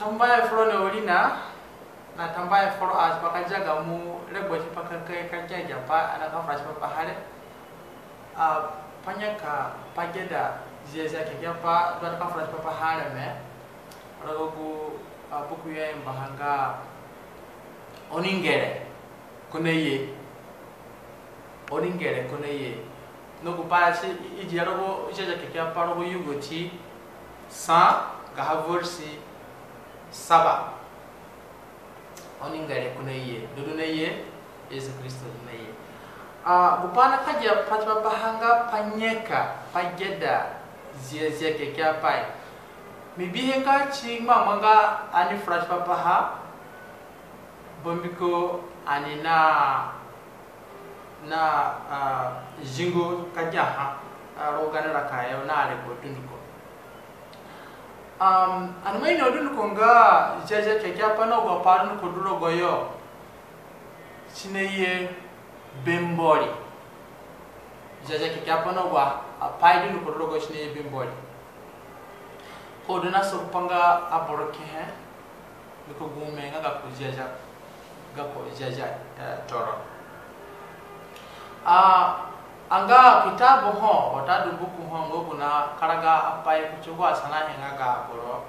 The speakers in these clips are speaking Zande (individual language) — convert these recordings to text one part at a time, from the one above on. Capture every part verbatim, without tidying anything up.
Tambuahe furoni awirinaahe, na tambuahe furo a tipa ka dia gamo regbo tipa ka ka ka gia gi apai ani ka fura tipaha re. A, pa nyaka pa geda Ziazia Kekeapai du ani ka fura tipaha areme. Rogo gu, a, buku i ayambaha nga Oni ngere ko na ye. Oni ngere ko na ye. Na gu pai si i, i dia rogo Ziazia Kekeapai rogo Yugoti sa gaha versi saba. Oni ngere ko na ye. Dudu na ye, Yesu Kristo du na ye. A, gu pai ani ka gia pa tipaha nga pa nyaka pa geda Ziazia Kekeapai. Mi bihe nga si ngbangba nga ani fura tipaha, bambiko ani na, na, a, zingo ka giaha, a, rogo gaani raka yo na regbo dunduko. Um, ani ima ino dunduko nga Ziazia Kekeapai na agu apai dunduko du rogoyo si na ye be Mbori. Ziazia Kekeapai na agu apai dunduko du rogoyo si na ye be Mbori. Ko du na sopa nga aboro kehe, mbiko gu ome nga gako Ziazia, gako Ziazia, e, Toro. A, anga kitabu ho, watadu buku ho, nga gu nakaraga apai kuti agu asanahe nga ga aboro.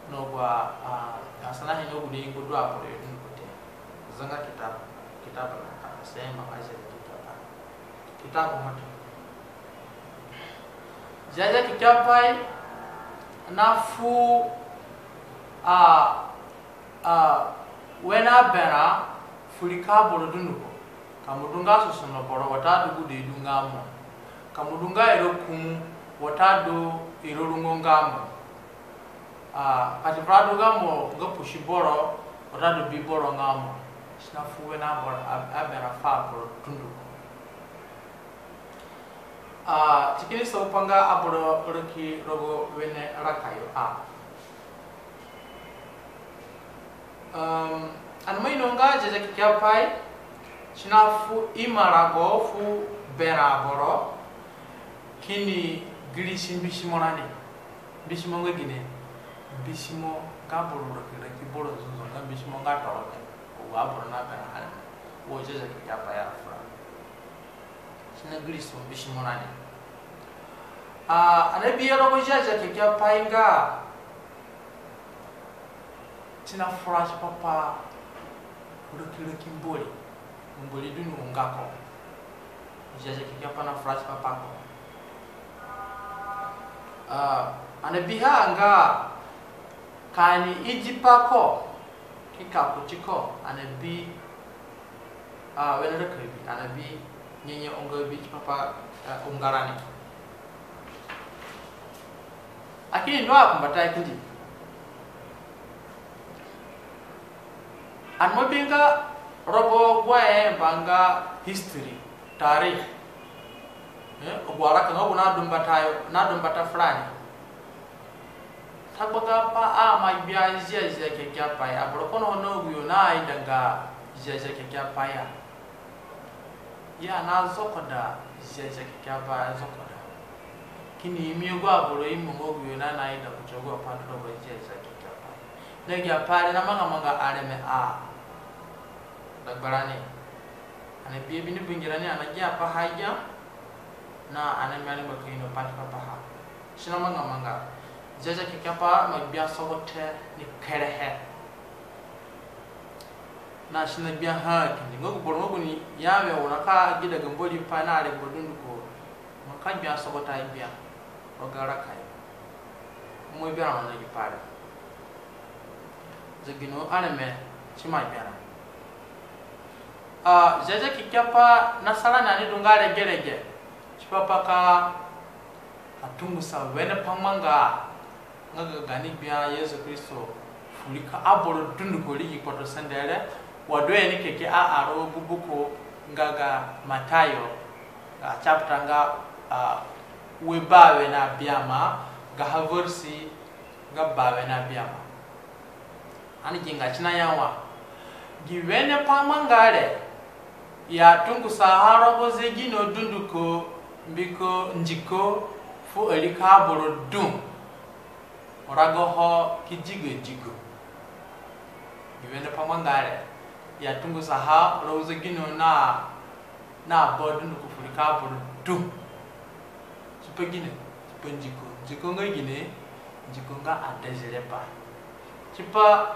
Na agu, a, asanahe nga gu ni ngbadu aboro yo dunduko te. Zanga kitabu, kitabu na, a, sema aje kitabu. Kitabu ho te. Ziazia Kekeapai na fu, a, a, wene aberã fu riko aboro dunduko. Ka mo du nga sosono boro, watadu gu du nga mo. Ka mo du nga iro kumu, watadu iro rungo nga mo. A, ka ti vura du nga mo nga pusi boro, watadu bi boro nga mo. Si na fu wene aboro, a, aberã fu aboro dunduko. A, ti kini sopa nga aboro raki rogo wene raka yo a. Um, ani ima ino nga Ziazia Kekeapai si na fu imarago fu berã aboro kini girisi mbisimo rani. Mbisimo nga gine? Mbisimo nga boro raki, raki boro nzunzu, nga mbisimo nga toro te. Wa boro na berã areme. Wo Ziazia Kekeapai afura. Si na girisi mbisimo rani. A, ani abihe rogo Ziazia Kekeapai nga si na fura tipa pa raki, raki Mbori. Mbori du ni unga ko. Ziazia Kekeapai na fura tipa pa ko. A, ani abihe nga ka ani idi pa ko, ki ka kuti ko, ani abi, a, wene raka abi, ani abi nyenye unga abi tipa pa, a, unga rani. Lakini ndu akumbatayo kindi. Ani ima bi nga rogo gu ayamba nga history, tarikh. E, agu araka nga gu nadu mbatayo, nadu mbata furani. Tagbaga pa a ma gbia Ziazia Kekeapai, aboro kono ho na aguyo naida nga Ziazia Kekeapai ya. Ya na zokoda Ziazia Kekeapai, zokoda. Kini imi agu aboro imo nga aguyo na naida kuti agu apai du rogo Ziazia Kekeapai. Na gi apai re na manga manga areme a. Dagbarani. Ani abi abi ni bangirani, ani agia paha agia. Na ani aima ni maka ino pati papaha. Si na manga manga. Ziazia Kekeapai ima gbia sogote ni kerehe. Na si na gbia ha kindi. Nga gu boro nga gu ni ya we wo na ka gida ga Mbori pai na aregbo dunduko. Mo ka gbia sogote gbia. Rogo raka yo. Mo gbia na gi pai re. Zegino areme si ima gbia na. A, Ziazia Kekeapai na sa rani ani du nga regerege. Tipa pa ka tungusa wene pangbanga nga ga gaani gbia Yesu Kristo fu riko aboro dunduko rii gi kpotosende re, wa du he ni keke a, a rogo gu buku nga ga Matayo, ga chapter nga, a, ue bawe na biama, gaha versi nga bawe na biama. Ani gi nga si naya wa, gi wene pangbanga re, i atungusaha rogo zegino dunduko, mbiko ndiko fu ariko aboro dũ. Rago ho ki digo adigo. Gi wene pa manga re, i atungusaha rogo zegino na, na ba dunduko fu rika aboro du. Tipa gine? Tipa ndiko. Ndiko nga gine? Ndiko nga adezire pa. Tipa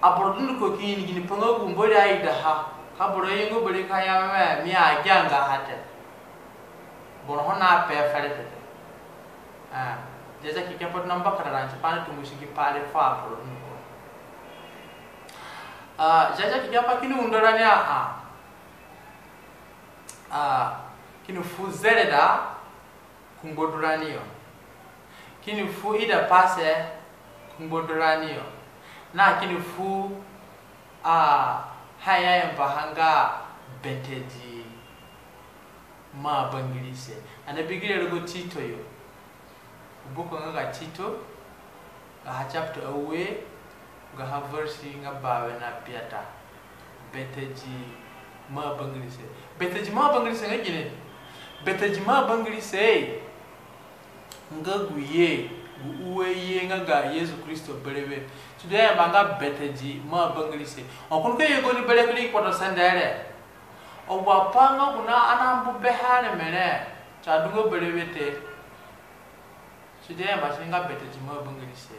aboro dunduko ki ini ginipai nga gu Mbori aidaha. Ka boro ayenga bere ka ya we mi agianga ha te. Boro ho na pe fere te te. Ah, Ziazia Kekeapai du na mbakada rani tipa ani tungusi gi pai re fu aboro dunduko. Ah, Ziazia Kekeapai kini undo rani a, a, a, kini fu zereda ku ngbadurani yo. Kini fu idapase ku ngbadurani yo. Na kini fu, a, ha i ayambaha nga betedi maa bangirise. Ani na bi gi re rogo Tito yo. Buku nga ga Tito, gaha chapter awe, gaha verse nga bawe na biata. Betedi maa bangirise. Betedi maa bangirise nga gine? Betedi maa bangirise nga gu ye, gu ue ye nga ga Yesu Kristo berewe. Sidu i ayamba nga betedi maa bangirise. Ho ko nika ye gaoni berewe kina gi kpotosende re, agu apai nga gu na ani ambu beha areme re, si adunga berewe te. Sidu i ayamba tini nga betedi maa bangirise.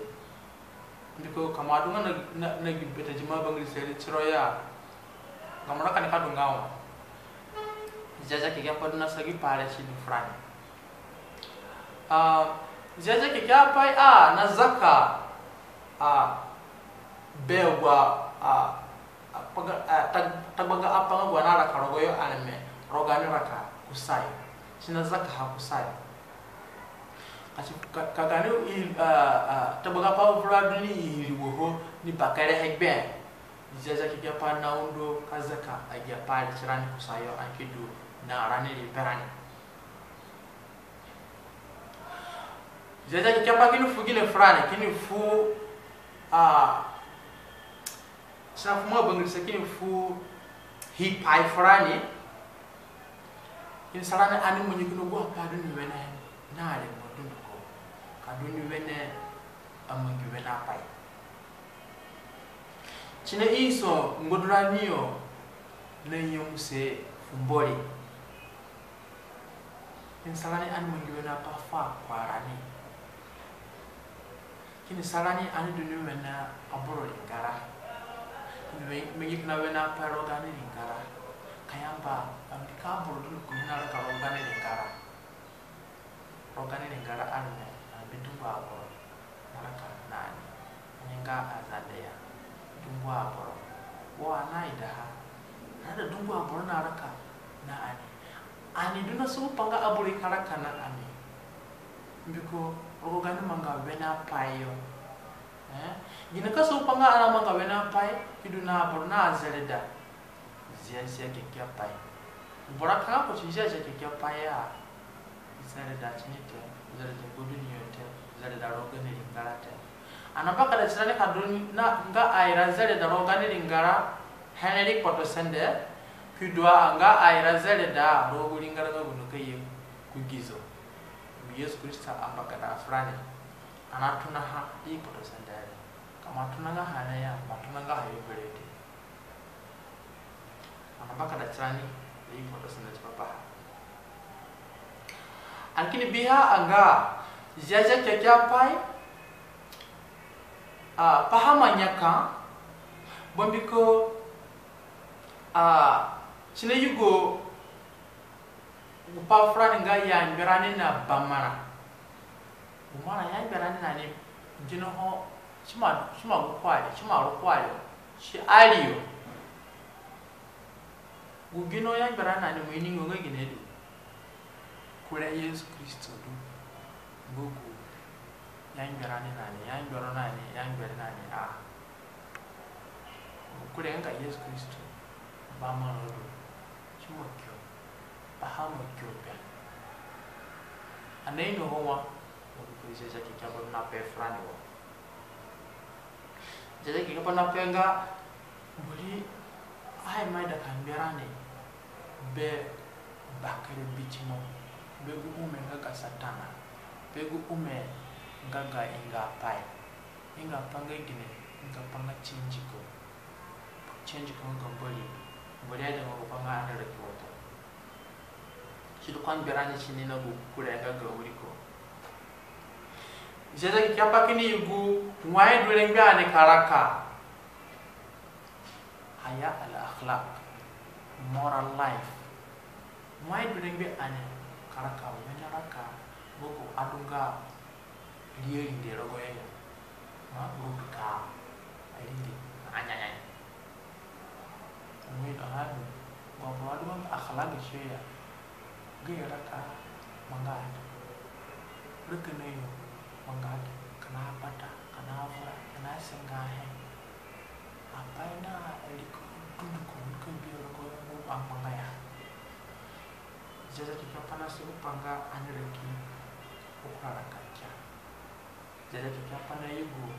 Mbiko ka mo adunga na, na, na gi betedi maa bangirise re tiro ya, gamo raka nika du nga wa? Ziazia Kekeapai du na sa gi pai re tini furani. Ah, Ziazia Kekeapai a na zaka, a, be agu a, a, a, pa ga, a, tag-, tagbaga apai nga gu ani naraka rogoyo areme, rogo gaani raka kusayo. Si na zakaha kusayo. Ka si, ka, ka gaani, a, a, tagbaga apai vura du ni iriwo ho ni bakerehe gbe, Ziazia Kekeapai na undo ka zaka agi apai re tirani kusayo, ani ki du na rani ri berani. Ziazia Kekeapai kini fu gine furani? Kini fu, a, si na fu maa bangirise, kini fu hipai furani. Kini sa rani ani mangi kina agu apai du ni wene na rengbe dunduko, ka du ni wene amangi wene apai. Si na iso ngbadurani yo na nyemuse fu Mbori. Kini sa rani ani mangi wene apai fu akurarani. Kini sa rani ani du ni wene aboro ringara. Kini we-, mangi kina wene apai rogo gaani ringara. Ka yamba ani ka aboro du ni ku ni naraka rogo gaani ringara. Rogo gaani ringara areme, ani bi dungu aboro naraka na ani. Ani nga Azande ya. Dungu aboro. Wo ani aidaha. Rada dungu aboro naraka na ani. Ani du na sogo pa nga aboro i ka raka na ani. Mbiko rogo gaani manga wene apai yo. Eh? Gine ka sogo pa nga ani amanga wene apai, ki du na aboro na azereda. Ziazia Kekeapai. Gu boro akanga kuti Ziazia Kekeapai a, zereda tini te, zereda ngbaduni yo te, zereda rogo gaani ringara te. Ani nambakada tirani ka du na nga aira zereda rogo gaani ringara here ri kpotosende, ki du a nga aira zereda rogo gu ringara nga gu nika ye ku gizo. Gu Yesu Kristo ambakada furani. Ani atonaha ri kpotosende re. Ka mo atonanga ha re ya, mo atonanga ha yo berewe te. Ani nambakada tirani ri kpotosende tipa paha. Ani kini biha a nga Ziazia Kekeapai, a, paha ima nyaka, bambiko, a, si nayugo gu pai furani nga ya ngberani na bamarã. Gu marã ya ngberani na ni, gino ho, si ima, si ima gu kuari, si ima ru kuari, si ari yo. Gu gino ya ngberani na ni mo iningo nga gine du? Kura Yesu Kristo du nga gu ya ngberani na ni, ya ngbero na ni, ya ngbere na ni a. Gu kura nga ga Yesu Kristo, bamarã du, si ima kio, paha ima kio gbe. Ani ainoho wa, wa gu kura Ziazia Kekeapai nape furani wo. Ziazia Kekeapai nape nga Mbori aima ida ka ngberani be bakere bitimo, be gu ome nga ga Satana, be gu ome nga ga ingapai. Ingapai nga gine? Ingapai nga ti ndiko. Change ko nga ga Mbori. Mbori aidanga gupai nga ani raki wa te. Si du ko ngberani tini na gu kura nga ga wiriko. Ziazia Kekeapai kini yugu wai du rengbe ani ka raka. Haya al akhlaq, moral life. Wai du rengbe ani ka raka, wene raka, boko adunga riyo rinde rogoyo ya. Ma, rubi ka, arinde, anyanya. Wai du hadu, boko adunga akhlaq siyo ya. Gayo raka manga ake. Raka nayo manga ake. Kina bata, kina vura, kina singa he. Apai na riko dunduko nika bi rogo gu amanga ya. Ziazia Kekeapai na si gupai nga ani raki gu kura raka kia. Ziazia Kekeapai na yugu gu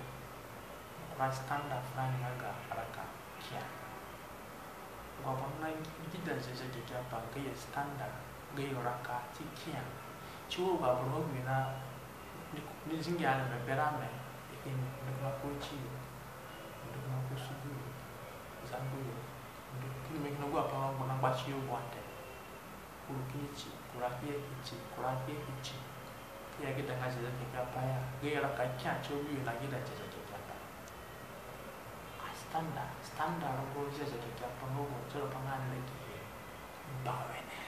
kura standard furani nga ga raka kia. Gu aboro na gida Ziazia Kekeapai gayo standard, gayo raka ti kia. Si uru gu aboro nga gu na ni, ni zingi ani me berame, i kini ndu kina ku ti yo, ndu kina ku sugu yo, zangu yo, ndu kini me kina gu apai nga gu na ngbasi yo gu ate. Kuru kini ti, kuru aki ki ti, kuru aki ki ti. Ki ya gida nga Ziazia Kekeapai ya. Gayo raka kia ti obi yo na gida Ziazia Kekeapai. A standard, standard rogo Ziazia Kekeapai nga gu tiro pa nga ni raki he. Bawene.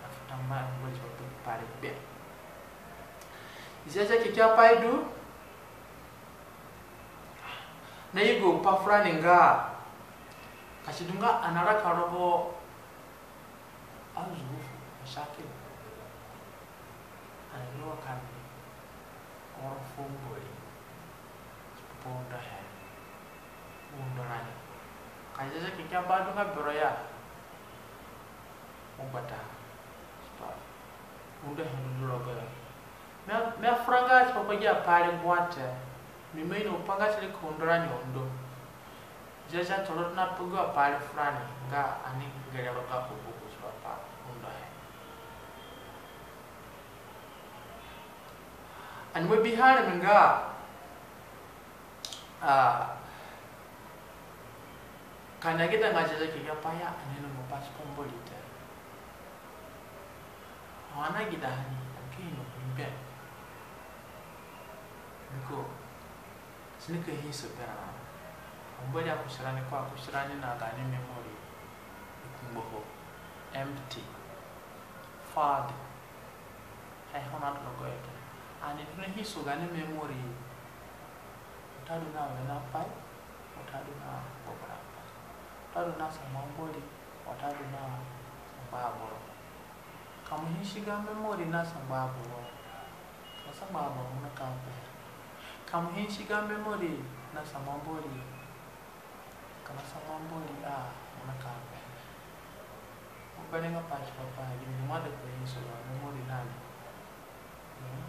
Na futa mba ngo ti pa pare be. Ziazia Kekeapai du. Na yugo pa furani nga. Ka si du nga ani araka rogo azurufu, mashakil. Ani ni wa ka ni oro fu Mbori. Tipa undo he. Undo rani. Ka Ziazia Kekeapai du nga bero ya. Mo gbata. Tipa undo he du rogo yo. Mi a, mi afuranga tipa pa gi apai re gbua te. Mi ima ino pa nga si raka undo rani undo. Ziazia Toro du na pe gu apai re furani nga ani ngere rogo gako buku tipa pa undo he. Ani ima bihe areme nga, ah, ka ani agida nga Ziazia Kekeapai ya, ani ainonga pa tipa Mbori te. Ho ani agida ha ni, ani ka ino ni be. Mbiko si nika hiso berã. Mbori akusi rani ko, akusi rani na gaani memory. Ikungbo ho. Empty. Fad. Hai ho na du rogoyo te. Ani du na hiso gaani memory. Watadu na wene apai, watadu na gbegberẽ apai. Watadu na sangba Mbori, watadu na sangba aboro. Ka mo hisi ga memory na sangba aboro. Ka sangba aboro mo nika pehe. Ka mo hisi ga memory na sangba Mbori. Ka na sangba Mbori a mo nika pehe. Mo berẽnga pa tipa pa, gini mo ida ka hiso ga memory na ni. Hmm?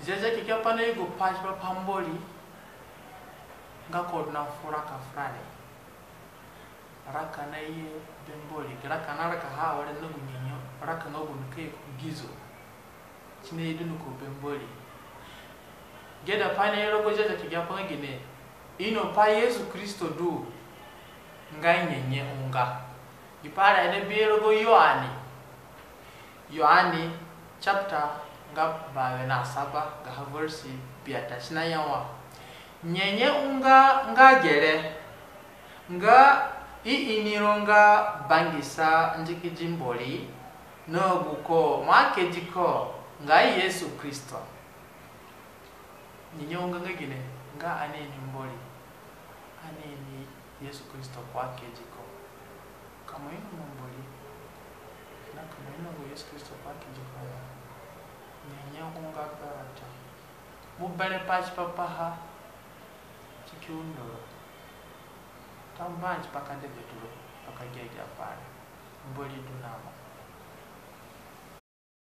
Ziazia Kekeapai na yugo pa tipa pa Mbori nga ko du na fu raka furani. Raka na ye be Mbori, raka na raka ha awere na gu nyenye, raka nga gu nika ye ku gizo. Si na ye dunduko be Mbori. Geda pai na ye rogo Ziazia Kekeapai nga gine, ino pa Yesu Kristo du nga nyenye unga. Gi pai re ani bi rogo Yoane. Yoane chapter nga bawe na saba, gaha verse biata, si naya wa: Nyenye unga nga gere, nga i ini ro nga bangisa ndikidi Mbori, na guko mo akedi ko nga Yesu Kristo. Nyenye unga nga gine, nga ani ini Mbori, ani ini Yesu Kristo ko akedi ko. Ka mo ino Mbori, na ka mo ino nga Yesu Kristo ko akedi ko ya, nyenye unga gbara te. Mo berẽ pa tipa paha, si ki undo ro. Tambuahe tipa ka degaturũ, tipa ka gia agi apai re. Mbori du na mo.